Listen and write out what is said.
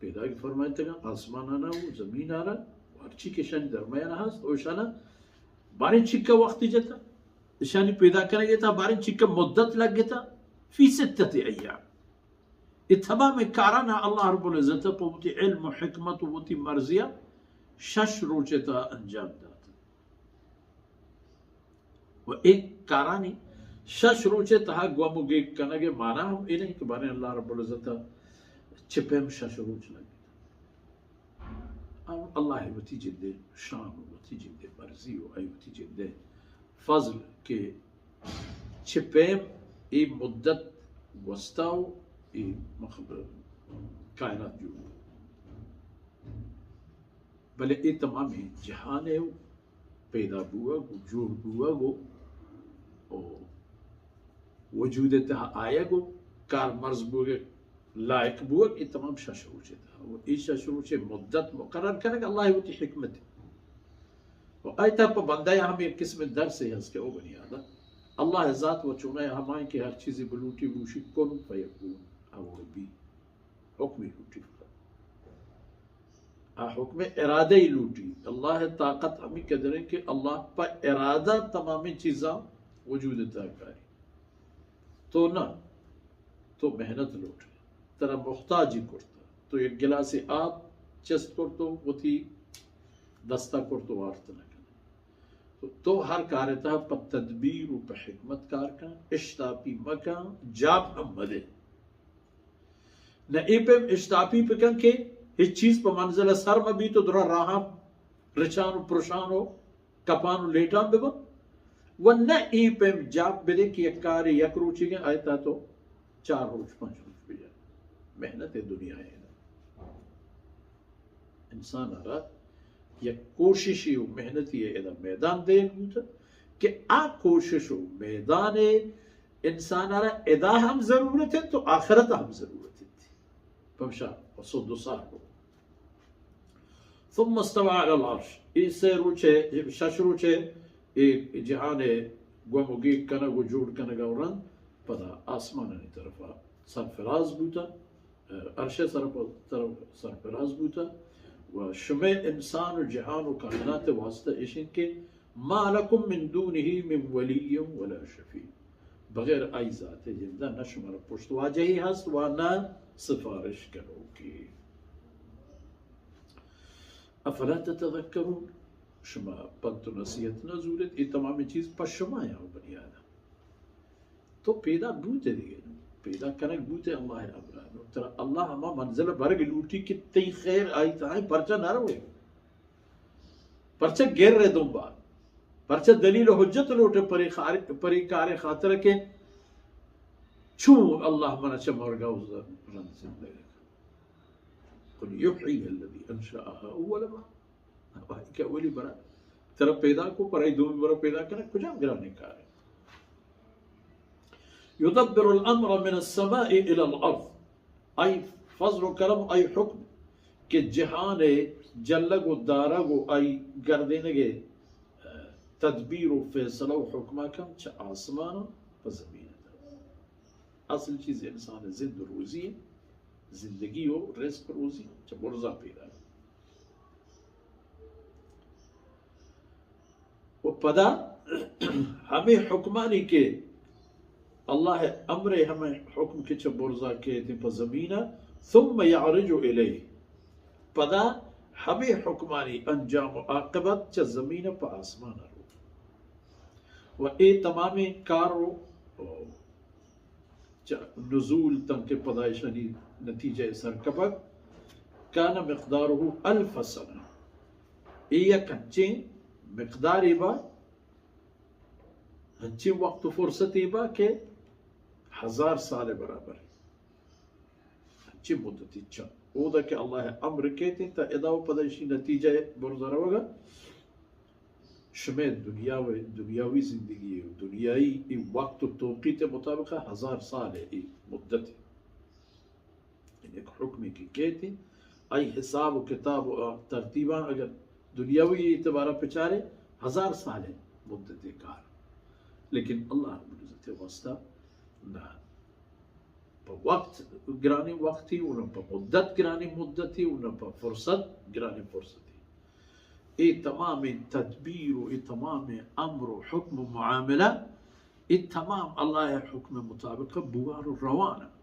پیداگ فرمائتگاں، آسمانانا و زمینانا و ہرچی کہ اشانی درمیانا ہست، و اشانا باریں چکا وقتی جتا، اشانی پیدا کنگے تا باریں چکا مدت لگتا، فی ستت ایام. اے تمام کارانا اللہ رب العزت پہ وتی علم و حکمت و وتی مرضیا شش روچے تا انجام دات. و اے کارانی شش روچے تہا گوم و گیگ کنگ ء مانا ہم اے نہیں کہ باریں اللہ رب العزت ء چہ پیم شش روچ لگت. ہم اللہ ء وتی جند ء شان و وتی جند ء مرضی و آئی وتی جند ء فضل کہ چہ پیم اے مدت گوستا و اے مخ-، کائنات جوڑ. بلے اے تمامیں جہان ء پیدا بوگ و جوڑ بوگ و، و وجود ء تہا آیگ و کارمرز بوگ ء لائق بوگ، اے تمام شش روچ ء تہا. و اے شش روچ ء مدت مقرر کنگ اللہ ء وتی حکمت ء. و آئی تہا پہ بندہ ء ہم یک قسم درسے ہست کہ او بنی آدم، اللہ ء ذات و چونہ ہمائیں کہ ہر چیزے بلوٹی بوشی کن فیکون، او بی. حکمے لوٹی. آ حکم ارادہ ای لوٹی. اللہ ء طاقت ہمی قدر انت کہ اللہ پہ ارادہ تمامیں چیزاں وجود ء تہا کاری. تو نہ، تو محنت لوٹ، ترا محتاجی کرتا، تو یک گلاسے آپ چست کرتو وتی دستا کرتو وارت نہ کن. تو، تو ہر کار ء تہا پہ تدبیر و پہ حکمت کار کن، اشتاپی مکن، جاپ ہم مدے. نہ اے پیم اشتاپی بکن کہ ہچ چیز پہ منزل ء سر مہ بیت و درا راہاں رچان و پرشان و کپان و لیٹان ببن، و نہ اے پیم جاپ بدے کہ یک کارے یک روچیگیں آئی تہا تو چار روچ پنچ روچ بجا. محنت دنیا ہے نا. انسان ء را یک کوششی و محنتی ء ادا میدان دیگ بوت کہ آ کوشش و میدان ء انسان ء را ادا ہم ضرورت انت و آخرت ء ہم ضرورت انت. پمشا سد و ساہ کو. ثم استوى على العرش، اے سے روچے، شش روچے، اے جہان ء گوم و گیگ کنگ و جوڑ کنگ ء رند پدا آسمانانی طرفا سرفراز بوتا. عرش ء سر پ-، طرف سرفراز بوتا و شمئے انسان و جہان و کائنات ء واسطہ ایش انت کہ ما لکم من دونہ من ولی ولا شفیع، بغیر آئی ذات ء جندا نہ شمارا پشت واجہی ہست و نہ سفارش کنوکے. افلا تتذکرون، شما پنت و نصیحت نہ زورت، اے تمام چیز پہ شما یا بنی آدم. تو پیدا بوتے دیگہ، پیدا کنگ بوتے اللہ ء امرا. نو ترا اللہ ہما منزل برگ لوٹی کہ تئی خیر آئی تہا، پرچا نہ روے؟ پرچا گر رے دنبال؟ پرچا دلیل و حجت لوٹے پرے خار-، پرے کارے خاطر کہ چون اللہ منا چہ مرگا و رند زندگ؟ قل یحییها الذی انشأها اول مرة. آئی کہ اولی برا ترا پیدا کو، پر آئی دومی برا پیدا کنگ کجام گرانیں کارے؟ یدبر الامر من السماء الی الارض. آئی فضل و کرم، آئی حکم کہ جہان ء جلگ و دارگ و آئی گردینگ ء تدبیر و فیصلہ و حکمہ کن چہ آسمان پہ زمین ء. اصل چیز انسان ء زند و روزی ء، زندگی و رزق روزی چہ برزا پیدا. و پدا ہمے حکمانی کہ اللہ ء امر ء ہمے حکم کہ چہ برزا کیت پہ زمین ء، ثم یعرج الیہ، پدا ہمے حکمانی انجام و عاقبت چہ زمین ء پہ آسمان ء رو. و اے تمامیں کار و چہ نزول تنکہ پدا ایشانی نتیجہ سرکپگ، کان مقدارہ الف سنہ، اے یک انچیں مقدارے با، انچیں وقت و فرصتے با کہ ہزار سال برابر، انچیں مدتی چہ اودا کہ اللہ امر کیت تا ادا و پدا ایشی نتیجہ برزا روگا. شمئے دنیا و دنیاوی زندگی و دنیائی اے وقت و توقیت مطابق ہزار سال ہے اے مدت. یعنی یک حکمی کہ کیت، آئی حساب و کتاب و ترتیباں اگر دنیاوی اعتبارا پچارے، ہزار سال ہے مدت کار. لیکن اللہ رب العزت واسطہ نہ. پہ وقت گرانی وقتی، اون پہ مدت گرانی مدتی، اون پہ فرصت گرانی فرصتی. اے تمام تدبیر و اے تمام امر و حکم و معاملہ، اے تمام اللہ ءِ حکم مطابق بوان و روان.